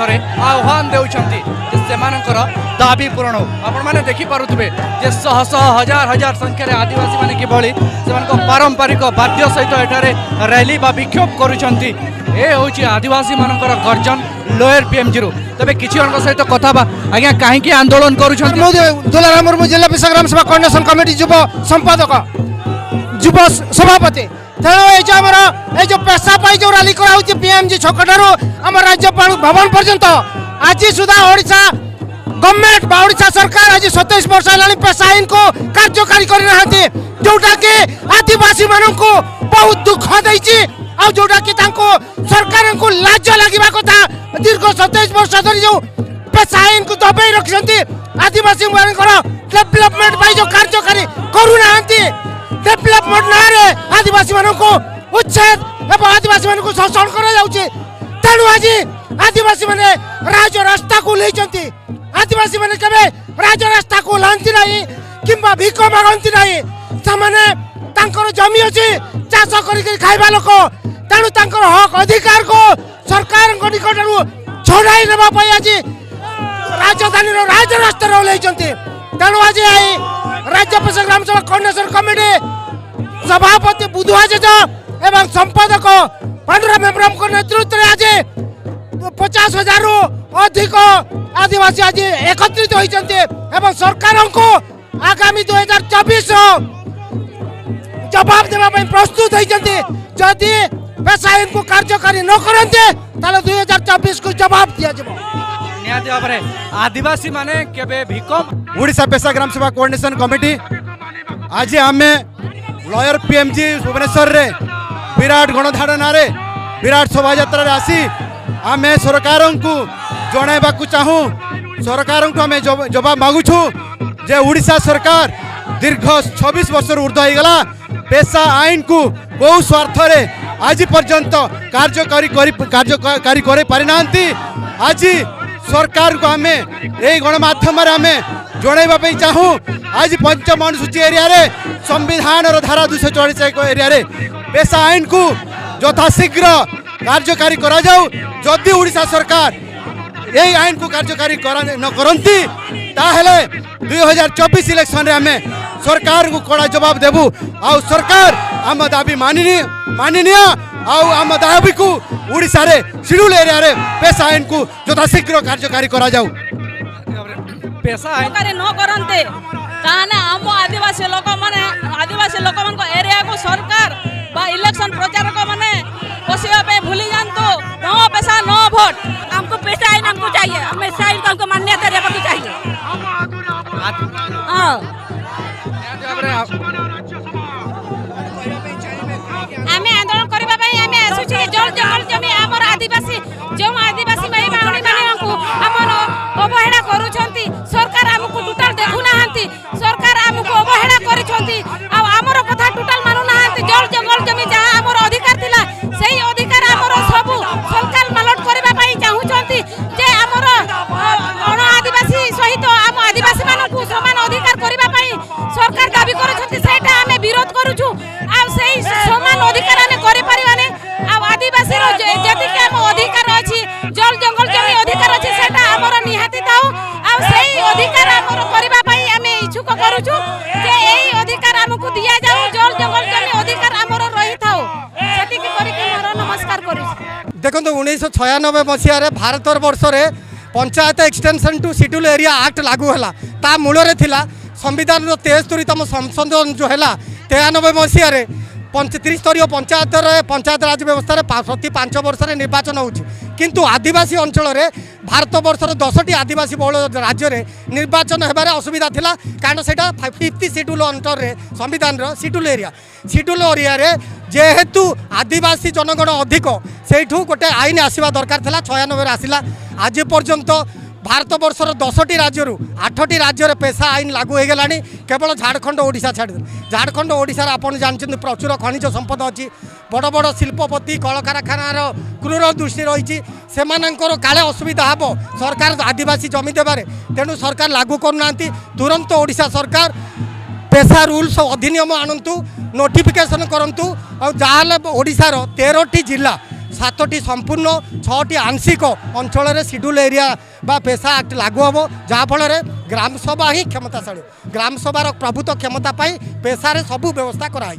ଥରେ ଆହ୍ୱାନ ଦେଉଛନ୍ତି ଯେ ସେମାନଙ୍କର ଦାବି ପୂରଣ ହଉ। ଆପଣମାନେ ଦେଖିପାରୁଥିବେ ଯେ ଶହ ଶହ, ହଜାର ହଜାର ସଂଖ୍ୟାରେ ଆଦିବାସୀମାନେ କିଭଳି ସେମାନଙ୍କ ପାରମ୍ପରିକ ବାଦ୍ୟ ସହିତ ଏଠାରେ ରାଲି ବା ବିକ୍ଷୋଭ କରୁଛନ୍ତି। ଏ ହେଉଛି ଆଦିବାସୀମାନଙ୍କର ଗର୍ଜନ ଲୋୟର ପିଏମ୍ଜିରୁ। ତେବେ କିଛି ଜଣଙ୍କ ସହିତ କଥା ହେବା। ଆଜ୍ଞା, କାହିଁକି ଆନ୍ଦୋଳନ କରୁଛନ୍ତି? ମୁଁ ଦୁଲାରାମ ମୁର୍ମୁ, ଜିଲ୍ଲା ପେଶା ଗ୍ରାମ ସଭା କୋଅର୍ଡିନେସନ କମିଟି ଯୁବ ସମ୍ପାଦକ, ଯୁବ ସଭାପତି। ତେଣୁ ଏଇ ଯେଉଁ ଆମର ଏଇ ଯେଉଁ ପେଶା ପାଇଁ ଯେଉଁ ରାଲି କରାହେଉଛି ପିଏମଜି ଛକଠାରୁ ଆମ ରାଜ୍ୟପାଳ ଭବନ ପର୍ଯ୍ୟନ୍ତ, ଆଜି ସୁଦ୍ଧା ଓଡ଼ିଶା ଗଭର୍ଣ୍ଣମେଣ୍ଟ ବା ଓଡ଼ିଶା ସରକାର ଆଜି 27 ବର୍ଷ ହେଲାଣି ପେଶା ଆଇନକୁ କାର୍ଯ୍ୟକାରୀ କରିନାହାନ୍ତି, ଯୋଉଟାକି ଆଦିବାସୀମାନଙ୍କୁ ବହୁତ ଦୁଃଖ ଦେଇଛି ଆଉ ଯୋଉଟାକି ତାଙ୍କୁ ସରକାରଙ୍କୁ ଲାଜ ଲାଗିବା କଥା। ଦୀର୍ଘ 27 ବର୍ଷ ଧରି ଯୋଉ ପେଶା ଆଇନକୁ ଦବେଇ ରଖିଛନ୍ତି, ଆଦିବାସୀମାନଙ୍କର ଡେଭଲପମେଣ୍ଟ ପାଇଁ ଯୋଉ କାର୍ଯ୍ୟକାରୀ କରୁନାହାନ୍ତି, ଡେଭଲପମେଣ୍ଟ ନାଁରେ ଆଦିବାସୀମାନଙ୍କୁ ଉଚ୍ଛେଦ ଏବଂ ଆଦିବାସୀମାନଙ୍କୁ ଶୋଷଣ କରାଯାଉଛି। ତେଣୁ ଆଜି ଆଦିବାସୀମାନେ ରାଜରାସ୍ତାକୁ ଓହ୍ଲେଇଛନ୍ତି। ଆଦିବାସୀମାନେ କେବେ ରାଜରାସ୍ତାକୁ ଓହ୍ଲାନ୍ତି ନାହିଁ କିମ୍ବା ଭିକ ମାଗନ୍ତି ନାହିଁ। ସେମାନେ ତାଙ୍କର ଜମି ଅଛି, ଚାଷ କରିକି ଖାଇବା ଲୋକ। ତେଣୁ ତାଙ୍କର ହକ ଅଧିକାରକୁ ସରକାରଙ୍କ ନିକଟରୁ ଛଡ଼ାଇ ନେବା ପାଇଁ ଆଜି ରାଜଧାନୀର ରାଜରାସ୍ତାରେ ଓହ୍ଲେଇଛନ୍ତି। ତେଣୁ ଆଜି ଏହି ରାଜ୍ୟ ପେଶା ଗ୍ରାମ ସଭା କୋଅର୍ଡିନେସନ କମିଟି ସଭାପତି ବୁଧୁଆ ଜେଜ ଏବଂ ସମ୍ପାଦକ ପାଣ୍ଡୁରାମ ହେମ୍ବ୍ରମଙ୍କ ନେତୃତ୍ୱରେ ଆଜି 50,000ରୁ ଅଧିକ ଆଦିବାସୀ ଆଜି ଏକତ୍ରିତ ହୋଇଛନ୍ତି ଏବଂ ସରକାରଙ୍କୁ ଆଗାମୀ 2024 ଜବାବ ଦେବା ପାଇଁ ପ୍ରସ୍ତୁତ ହୋଇଛନ୍ତି। ଯଦି ପେଶା ଆଇନକୁ କାର୍ଯ୍ୟକାରୀ ନ କରନ୍ତି, ତାହେଲେ 2024କୁ ଜବାବ ଦିଆଯିବ। ନିହାତି ଭାବରେ ଆଦିବାସୀ ମାନେ କେବେ ଭିକ ଓଡ଼ିଶା ପେଶା ଗ୍ରାମ ସଭା କୋଅର୍ଡିନେସନ କମିଟି, ଆଜି ଆମେ ଲୟର ପିଏମଜି ଭୁବନେଶ୍ୱରରେ ବିରାଟ ଗଣଧାରଣାରେ, ବିରାଟ ଶୋଭାଯାତ୍ରାରେ ଆସି ଆମେ ସରକାରଙ୍କୁ ଜଣାଇବାକୁ ଚାହୁଁ, ସରକାରଙ୍କୁ ଆମେ ଜବାବ ମାଗୁଛୁ ଯେ ଓଡ଼ିଶା ସରକାର ଦୀର୍ଘ 26 ବର୍ଷରୁ ଉର୍ଦ୍ଧ୍ୱ ହେଇଗଲା, ପେଶା ଆଇନକୁ କେଉଁ ସ୍ୱାର୍ଥରେ ଆଜି ପର୍ଯ୍ୟନ୍ତ କାର୍ଯ୍ୟକାରୀ କରିପାରିନାହାନ୍ତି। ଆଜି ସରକାରଙ୍କୁ ଆମେ ଏଇ ଗଣମାଧ୍ୟମରେ ଆମେ ଜଣାଇବା ପାଇଁ ଚାହୁଁ, ଆଜି ପଞ୍ଚମ ଅନୁସୂଚୀ ଏରିଆରେ ସମ୍ବିଧାନର ଧାରା 244 ଏରିଆରେ ପେଶା ଆଇନକୁ ଯଥାଶୀଘ୍ର କାର୍ଯ୍ୟକାରୀ କରାଯାଉ। ଯଦି ଓଡ଼ିଶା ସରକାର ଏଇ ଆଇନକୁ କାର୍ଯ୍ୟକାରୀ ନ କରନ୍ତି, ତାହେଲେ 2024 ଇଲେକ୍ସନରେ ଆମେ ସରକାରଙ୍କୁ କଡ଼ା ଜବାବ ଦେବୁ। ଆଉ ସରକାର ଆମ ଦାବି ମାନିନିଅ ଆଉ ଆମ ଦାବିକୁ ଓଡ଼ିଶାରେ ସିଡ୍ୟୁଲ ଏରିଆରେ ପେଶା ଆଇନକୁ ଯଥାଶୀଘ୍ର କାର୍ଯ୍ୟକାରୀ କରାଯାଉ। ପେଶା ଆଇନ ସରକାରୀ ନ କରନ୍ତି, ତାହେଲେ ଆମ ଆଦିବାସୀ ଲୋକମାନେ, ଆଦିବାସୀ ଲୋକମାନଙ୍କ ଏରିଆକୁ ସରକାର ବା ଇଲେକ୍ସନ ପ୍ରଚାରକ ମାନେ ପଶିବା ପାଇଁ ଭୁଲି ଯାଆନ୍ତୁ। ନୋ ପେଶା, ନୋ ଭୋଟ। हमको पेशा आइन हमको चाहिए। हमें आइन को हमको मान्यता देने को चाहिए। हाँ। ନିହାତି ଭାବରେ ଆମେ ଆନ୍ଦୋଳନ କରିବା ପାଇଁ ଆମେ ଆସୁଛୁ। ଜଳ ଜଙ୍ଗଲ ଜମି ଆମର ଆଦିବାସୀ, ଯେଉଁ ଆଦିବାସୀ ଭାଇ ଭଉଣୀ ମାନଙ୍କୁ ଆମର ଅବହେଳା କରୁଛନ୍ତି ସରକାର, ଆମକୁ ଟୋଟାଲ ଦେଖୁନାହାନ୍ତି। ସରକାର ଆମକୁ ଅବହେଳା କରିଛନ୍ତି ଆଉ ଆମର କଥା ଟୋଟାଲ ମାନୁନାହାନ୍ତି। ଜଳ ଜଙ୍ଗଲ ଜମି ଯାହା ଆମର ଅଧିକାର ଥିଲା, ସେଇ ଅଧିକାର ଆମର ସବୁ ସରକାର ମାଲଟ କରିବା ପାଇଁ ଚାହୁଁଛନ୍ତି ଯେ ଆମର ଅଣ ଆଦିବାସୀ ସହିତ ଆମ ଆଦିବାସୀ ମାନଙ୍କୁ ସମାନ ଅଧିକାର କରିବା ପାଇଁ ସରକାର ଦାବି କରୁଛନ୍ତି। ସେଇଟା ଆମେ ବିରୋଧ କରୁଛୁ ଆଉ ସେଇ ସମାନ ଅଧିକାର ଆମେ କରିପାରିବାନି। ଆଉ ଆଦିବାସୀର ଯେତିକି ଆମ ଅଧିକାର ଅଛି, ଜଳ ଜଙ୍ଗଲ ଜମି ଅଧିକାର ଅଛି, ସେଟା ଆମର ନିହାତି ଥାଉ। ଆଉ ସେଇ ଅଧିକାର ଆମର କରିବା ପାଇଁ ଆମେ ଇଚ୍ଛୁକ କରୁଛୁ ଯେ ଏଇ ଅଧିକାର ଆମକୁ ଦିଆଯାଉ, ଜଳ ଜଙ୍ଗଲ ଜମି ଅଧିକାର ଆମର ରହିଥାଉ। ସେତିକି କରିକି ମୋର ନମସ୍କାର କରୁଛି। ଦେଖନ୍ତୁ, 1996 ମସିହାରେ ଭାରତର ବର୍ଷରେ panchayat Extension to Schedule Area Act ଲାଗୁ ହେଲା। ତା ମୂଳରେ ଥିଲା ସମ୍ବିଧାନର 73ତମ ସଂଶୋଧନ ଯେଉଁ ହେଲା 93 ମସିହାରେ। ତ୍ରିସ୍ତରୀୟ ପଞ୍ଚାୟତରେ, ପଞ୍ଚାୟତ ରାଜ ବ୍ୟବସ୍ଥାରେ ପ୍ରତି 5 ବର୍ଷରେ ନିର୍ବାଚନ ହେଉଛି, କିନ୍ତୁ ଆଦିବାସୀ ଅଞ୍ଚଳରେ, ଭାରତ ବର୍ଷର 10ଟି ଆଦିବାସୀ ବହୁଳ ରାଜ୍ୟରେ ନିର୍ବାଚନ ହେବାରେ ଅସୁବିଧା ଥିଲା, କାରଣ ସେଇଟା ଫିଫ୍ଥ ସିଡ୍ୟୁଲ୍ ଅଣ୍ଡରରେ, ସମ୍ବିଧାନର ସିଡ୍ୟୁଲ୍ ଏରିଆ। ସିଡ୍ୟୁଲ୍ ଏରିଆରେ ଯେହେତୁ ଆଦିବାସୀ ଜନଗଣ ଅଧିକ, ସେଇଠୁ ଗୋଟେ ଆଇନ ଆସିବା ଦରକାର ଥିଲା। 96ରେ ଆସିଲା। ଆଜି ପର୍ଯ୍ୟନ୍ତ ଭାରତ ବର୍ଷର 10ଟି ରାଜ୍ୟରୁ 8ଟି ରାଜ୍ୟରେ ପେଶା ଆଇନ ଲାଗୁ ହୋଇଗଲାଣି, କେବଳ ଝାଡ଼ଖଣ୍ଡ, ଓଡ଼ିଶା ଛାଡ଼ିଦେଲେ। ଝାଡ଼ଖଣ୍ଡ, ଓଡ଼ିଶାରେ ଆପଣ ଜାଣିଛନ୍ତି ପ୍ରଚୁର ଖଣିଜ ସମ୍ପଦ ଅଛି, ବଡ଼ ବଡ଼ ଶିଳ୍ପପତି, କଳକାରଖାନାର କ୍ରୂର ଦୃଷ୍ଟି ରହିଛି। ସେମାନଙ୍କର କାଳେ ଅସୁବିଧା ହେବ ସରକାର ଆଦିବାସୀ ଜମି ଦେବାରେ, ତେଣୁ ସରକାର ଲାଗୁ କରୁନାହାନ୍ତି। ତୁରନ୍ତ ଓଡ଼ିଶା ସରକାର ପେଶା ରୁଲ୍ସ ଅଧିନିୟମ ଆଣନ୍ତୁ, ନୋଟିଫିକେସନ୍ କରନ୍ତୁ। ଆଉ ଯାହାହେଲେ ଓଡ଼ିଶାର 13ଟି ଜିଲ୍ଲା, 7ଟି ସମ୍ପୂର୍ଣ୍ଣ, 6ଟି ଆଂଶିକ ଅଞ୍ଚଳରେ ସିଡ୍ୟୁଲ୍ ଏରିଆ ବା ପେସା ଆକ୍ଟ ଲାଗୁ ହେବ, ଯାହାଫଳରେ ଗ୍ରାମସଭା ହିଁ କ୍ଷମତାଶାଳୀ। ଗ୍ରାମସଭାର ପ୍ରଭୂତ କ୍ଷମତା ପାଇଁ ପେସାରେ ସବୁ ବ୍ୟବସ୍ଥା କରାହେଇଛି।